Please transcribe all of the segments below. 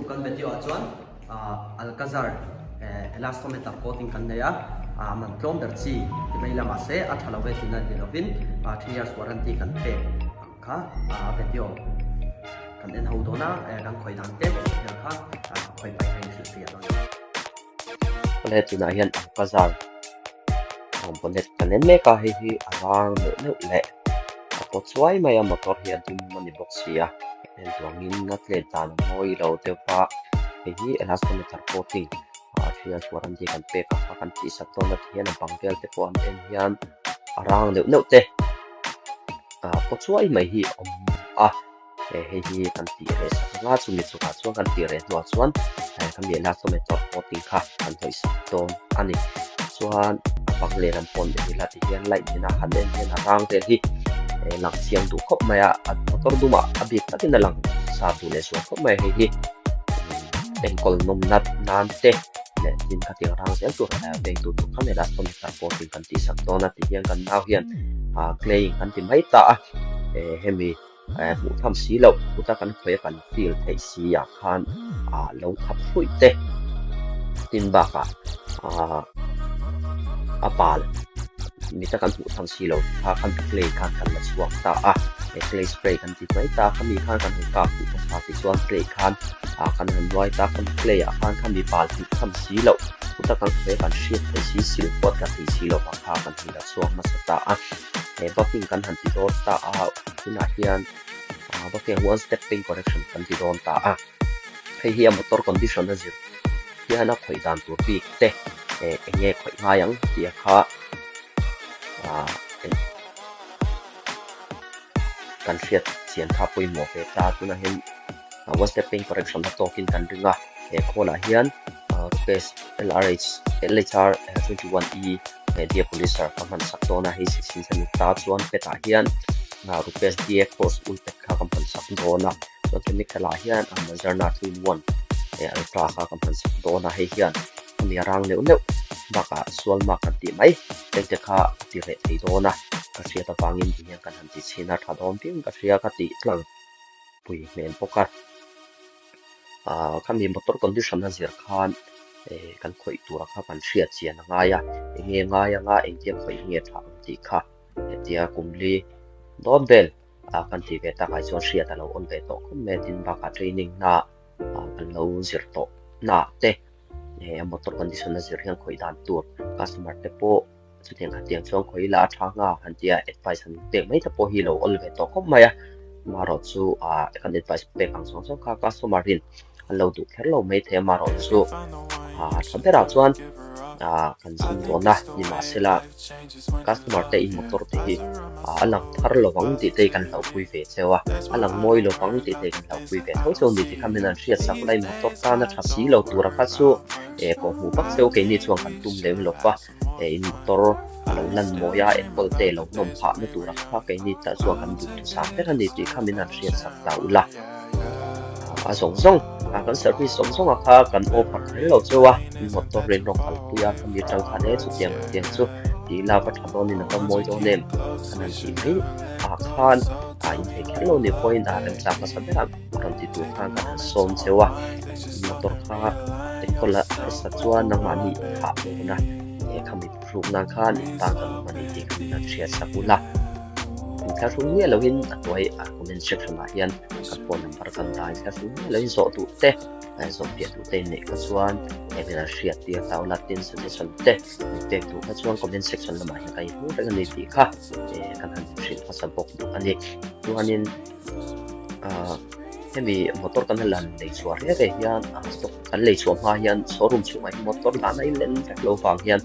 kan video ah chuan Alcazar elastometer coating kan nei a, man tlawm ber chi ti mai lamah se a tha lo ve tihna ni lovin 3 years warranty kan pek ang kha a video kan en ho dawn a, kan khawi dan te vel kha khawi paih a inhrilhfiah dawn a ni. Awle tunah hian Alcazar bonnet kan en mek a, hei hi a rang neuh neuh leh a paw chuai mai a motor hi a dum a ni bawk si a heng tuangin a tlet dan a mawi lo deuh va hei hi elastometer coating ah thian warranty kan pek a kha kan tih sak dawn a ti hian a bang vel te pawh an en hian a rang neuh neuh te ah paw chuai mai hi a awm a. Eh hei hi kan tih reh sak anga chumi chungah chuan kan tih reh hnuah chuan eh khami elastometer coating kha kan hnawih sak dawn a ni. Chuan a bang lehlam pawh ni ila ti hian light nena han en hian a rang vel hi eh lang chiang duh khawp mai a, a motor dumah a bik takin a lang sa duh leh sual khawp mai a hei hi enkawl nawm nat nan te leh tin khatiang rang zel tur eh veng tur tur khan elastometer coating kan tih sak dawn a ti hian kan nau hian ah clay kan ti mai ta a eh hemi. eh hmuh tham si loh kuta kan khawih a kan feel theih si ah khan ah lo thap hruih te tin bakah ah a bal mita kan hmuh tham si loh kha khan clay khan kan la chhuak ta a he clay spray kan ti mai ta khami khan kan han kap duh hmasa tichuan clay khan ah kan han nuai ta khami clay ah khan khami bal hmuh tham si loh kuta kan khawih a kan hriat theih si sil pawh tla thei si loh ang kha kan han la chhuak hmasa ta a. He buffing kan han ti dawn ta a tunah hian ah buffing one step paint correction kan ti dawn ta a hei hi a motor condition a zir hian a khawih dan tur bik te eh eng nge khawih ngai ang tih a kha ah kan hriat chian kha pawimawh ve ta tunah hian one step paint correction a tawkin kan ring a he khawlah hian ah rupees L_R_H L_H_R 21 E. Media Policer ka hman sak dawn a, hei 16 a ni ta chuan pet ah hian Rupesh DA Cross ul pet kha ka hman sak dawn a, chuan chemical ah hian Mazarna 2 in 1 eh Ultra kha ka hman sak dawn a, hei hian khami a rang neuh neuh bakah sual mark kan tih mai heng te kha a ti reh thei dawn a, ka hriat avangin ti hian kan han ti chhin a, tha dawn viau in ka hria ka tih tlang pui hmel bawk a. Ahh khami motor condition a zir khan eh kan khawih tura kha kan hriat chian a ngai a eng nge ngai anga engtia khawih nge tha ang tih kha hetia kum li dawn vel ah kan tih ve takah chuan hriat a lo awm ve tawh khawp mai a tin bakah training na ah kan lo zir tawh na te eh motor condition a zir hian khawih dan tur customer te pawh chutiang khatiang chuan khawi la a tha nga han tia advice han pek mai te pawh hi lo awl ve tawh khawp mai a amaherawh chu ah kan advice pek ang zawng zawng kha customer in an lo duh kher lo mai thei amaherawh chu ah tha berah chuan ah kan zin dawn a nimahsela customer te in motor te hi ah a lang thar lo ang tih te hi kan hlauhpui ve cheu a a lang mawi lo ang tih te hi kan hlauhpui ve tho cheu a ni tih kha min an hriat sak lai motor tana tha si lo tura kha chu eh kawh hmuh vak cheu keini chuan kan tum lem lo va. eh in motor a lo lan mawi a enkawl te lo hnawm phah na tur ang kha keini tah chuan kan duh thusam ber a ni tih kha min han hriat sak ta ula a zawng zawng a kan service zawng zawng a kha kan offer kher lo cheu a motor in rawng kalpui a khami atang khan e chutiang khatiang chu tih ila va tha dawn in a va mawi dawn em kan han tih mai ah khan a inthei kher lo ni pawhin a remchang hmasa ber ang. rawn ti tur khan kan han sawm cheu a motor kha enkawl a harsa chuan nangmahni inthah dawn a he khami hruk nan khan in tan kan awm a ni tih kha min han hriat sak ul a inthlahrung miah loin a hnuai a comment section ah hian kan phone number kan dah inthlahrung miah loin zawh duh te zawh piah duh te in neih kha chuan he min han hriat tir ta ula tin suggestion te min pek duh kha chuan comment section lamah hian kan inhmu reng a ni tih kha kan han hrilh hmasa bawk duh a ni chuanin. Ahh hemi motor kan han lei chhuah reng reng hian ah stock kan lei chhuah hma hian showroom chhungah hian motor dahna in en vek loh vang hian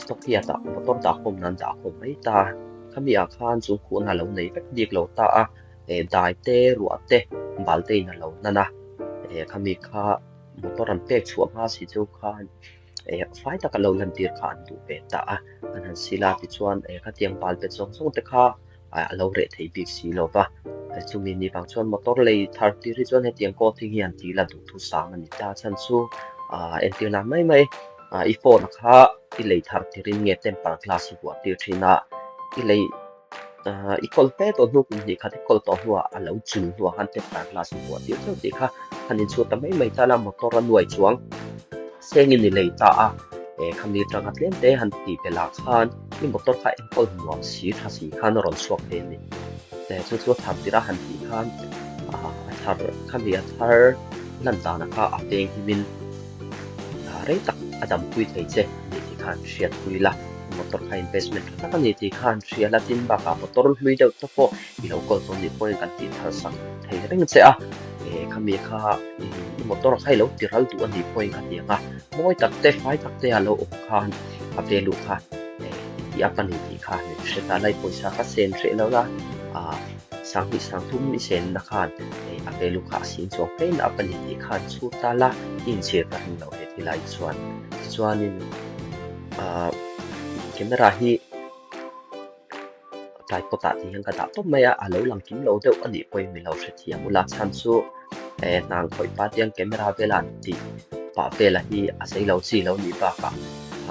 stock hi a dah motor dah khawm nan dah khawm mai ta khami ah khan chu khuan a lo nei vek bik lo ta a eh dai te ruah te bal te in a lo hnan a eh khami kha motor an pek chhuah hma si chu khan eh fai taka lo lan tir kha an duh ve ta a an han sil a tichuan eh khatiang bal bet zawng zawng te kha. a lo reh thei bik si lo va, chumi ni vang chuan motor lei thar tir hi chuan hetiang coating hi an tih la duh thu sang a ni ta chhan chu ah entir nan mai mai ah i phone kha i lei thar tirin nge temper glass i vuah tir thin a i lei ah i kawl fe tawh hnu kum hnih khat i kawl tawh hnuah a lo chul hnuah khan temper glass i vuah tir chauh tih kha. Han inchhut ta mai mai ta la motor a nuai chuang sengin i lei ta a, eh khami atanga tlem te han tih belh ah khan i motor kha enkawl nuam si tha si khan a rawn chhuak thei a ni. Eh chu chu a thar tirh a han tih khan ah a thar khami a thar lan danah kha a peng himin rei tak a dampui thei che a ni tih khan hriatpui la, motor kha investment tha tak a ni tih khan hria la tin bakah motor hlui deuh te pawh i lo kawl tawn nih pawhin kan tih thar sak thei reng che a, eh khami kha i motor kha i lo ti ral duh a nih pawhin ka ti ang a, mawi tak te fai tak te a lo awm khan a value kha eh i ti up a ni tih kha min hre ta la, i pawisa kha sen hreh lo la ah. Sanghnih sangthum i senna khan hei a value kha a sing chuang hle na a ni tih khan chhut ta la, i inchhir ka ring lo he tilai chuan. Tichuanin ahh camera hi tripod ah ti hian ka dah tawp mai a, a lo lang kim lo deuh a nih pawhin min lo hrethiam ula chhan chu eh hnang khawih pa te hian camera vela an tih pah vela hi a zei lo chi lo nih bakah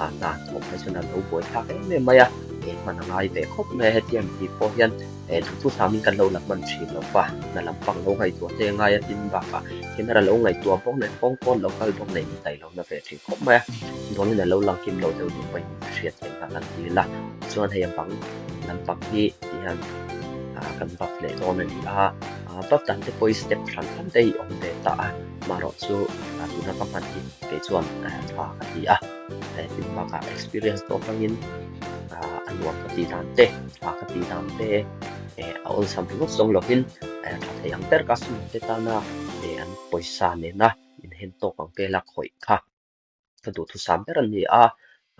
ah hna thawk phei chuan a lo buai thlak em em mai a, eh hman a ngai ve khawp mai a hetiang tih pawh hian. Eh duhtu thlamin kan lo la hman thin lo va, hna lampang lo ngaihtuah te a ngai a tin bakah camera lo ngaihtuah bawk nen kawng pawn lo kal bawk nen indaih lo na ve thin khawp mai a, dawnin a lo lang kim lo deuh nih pawhin hriat thiam kha kan ti la, chuan hei a bang lampang hi ti hian ah kan buff leh dawn a ni a, ah buff dan te pawh hi step hran hran te hi awm ve ta a, amaherawh chu tuna ka hman hi kei chuan tha ka ti a, eh tin bakah experience tawh hmangin ah a nuam ka tih dan te. Tha ka tih dan te eh a awlsam ringawt zawng lovin eh tha thei ang ber customer te tana eh an pawisa nena inhen tawk ang vel a khawih kha ka duhthusam ber a ni a,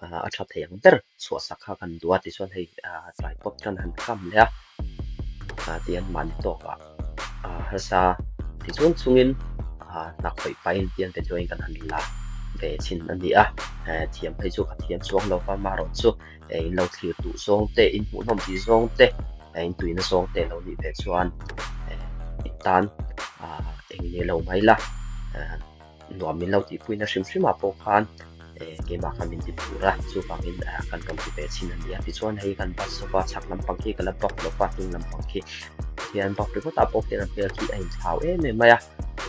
ah a tha thei ang ber chhuahsak kha kan duh a tichuan hei ah tripod kan han kam leh a ah tihian mahni tawkah ah harsa ti chung chungin ah hna khawih pahin tihian video in kan han la ve thin a ni a, eh thiam phei chu ka thiam chuang lo va amaherawh chu. eh in lo thlir duh zawng te in hmuhnawm tih zawng te eh in tuina zawng te lo nih ve chuan eh i tan ah eng ni lo mai la eh nuam min lo tihpuina hrim hrim ah pawh khan eh keimah kha min ti phur a chuvangin eh kan rawn ti ve chin a ni a tichuan hei kan bus zawk a chhak lampang khi ka la bak lo va hnung lampang khi hian bak ringawt ah pawh khian a hmel khi a inthlau em em mai a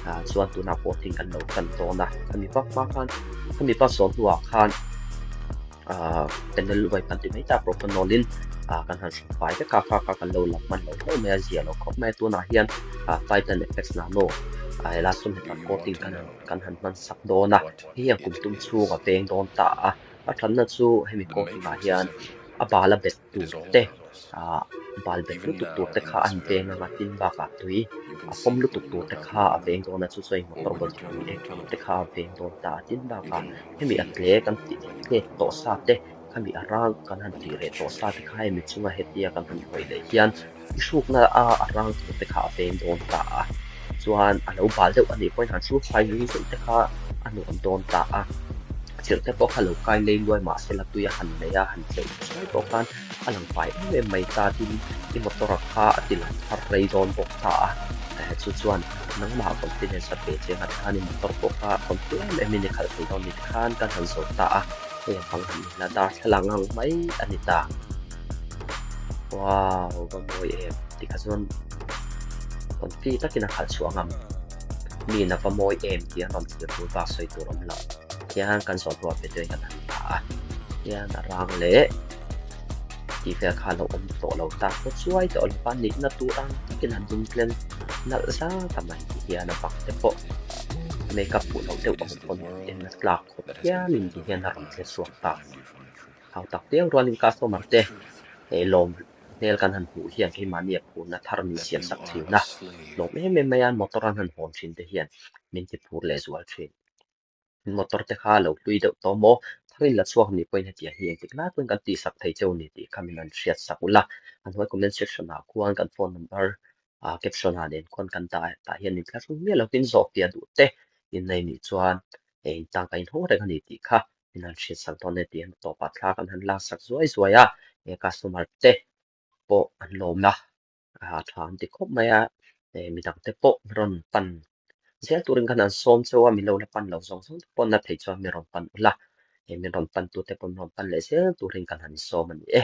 ah chuan tunah pawh thing kan lo tan dawn a khami vak hma khan khami bus zawh hnuah khan. Ahh panel wipe kan ti mai ta propanol in ah kan han hrilh fai vek a kha kha kan lo la hman lo hlauh mai a zia lo khawp mai a tunah hian ah titan fx nano ah helai sawmhnih coating kan han kan han hman sak dawn a hei hian kum tum chhung a veng dawn ta a a thatna chu hemi coating ah hian a bal a bet tur te ah bal bet lutuk tur te kha an veng anga tin bakah tui a fawm lutuk tur te kha a veng dawn a chu chuan motor body tui ek tur te kha a veng dawn ta a tin bakah hemi a tle kan tih tlek tawh sa te khami a rang kan han tih reh tawh sa te kha hemi chunga hetia kan han hawi leh hian i hrukna a a rang tur te kha a veng dawn ta a chuan a lo bal deuh a nih pawhin han hru fai zui zui te kha a nuam dawn ta a chirh te pawh kha lo kai lei luai mahse la tui a han nei a han tleuh chuai pawh khan a lang fai em em mai ta tin i motor a kha a ti lang thar rei dawn bawk ta a eh chu chuan nangmah confidence a pe che nghat khan i motor pawh kha confi em em in i khalh thei dawn ni tikhan kan han zawh ta a hei a bang han inla darthlalang ang mai a ni ta wow va mawi em tikha chuan confi takin a khalh chhuah ngam mi in a va mawi em tih an rawn thlir tur bak sawi tur awm lo hian kan zawh hnuah video in kan han la a hian a rang leh tih vel kha lo awm tawh lo ta pawh chuai tawh lo va nihna tur ang takin han dum tlem nalh zat a mai ti hian a bang te pawh makeup fuh loh deuh ang pawn en a tlak khawp hialin ti hian a rawn che chhuak ta hau tak viau rualin customer te eh lawm hmel kan han hmuh hian keimahni a phurna thar min siam sak thin a lawm em em mai a motor an han hawn thin te hian min ti phur leh zual thin. Motor te kha lo hlui deuh tawh maw? Thar in la chhuak nih pawhin hetiang hi engtik lai pawhin kan tihsak thei cheu ni tih kha min han hriat sak ula. A hnuai comment section ah khuan kan phone number ah caption ah nen khuan kan dah tah hian min thlahrung miah lovin zawh fiah duh te in nei nih chuan eng tangka in hawng reng a ni tih kha min han hriat sak dawn e tih tawpah thla kan han lak sak zuai zuai a, he customer te pawh an lawm a. a tha an ti khawp mai a, eh midang te pawh rawn pan zel turin khan an sawm chauh a, min lo la pan lo zawng zawng te pawh na thei chuan min rawn pan ula, eh min rawn pan tu te pawh min rawn pan leh zel turin kan han sawm a ni e.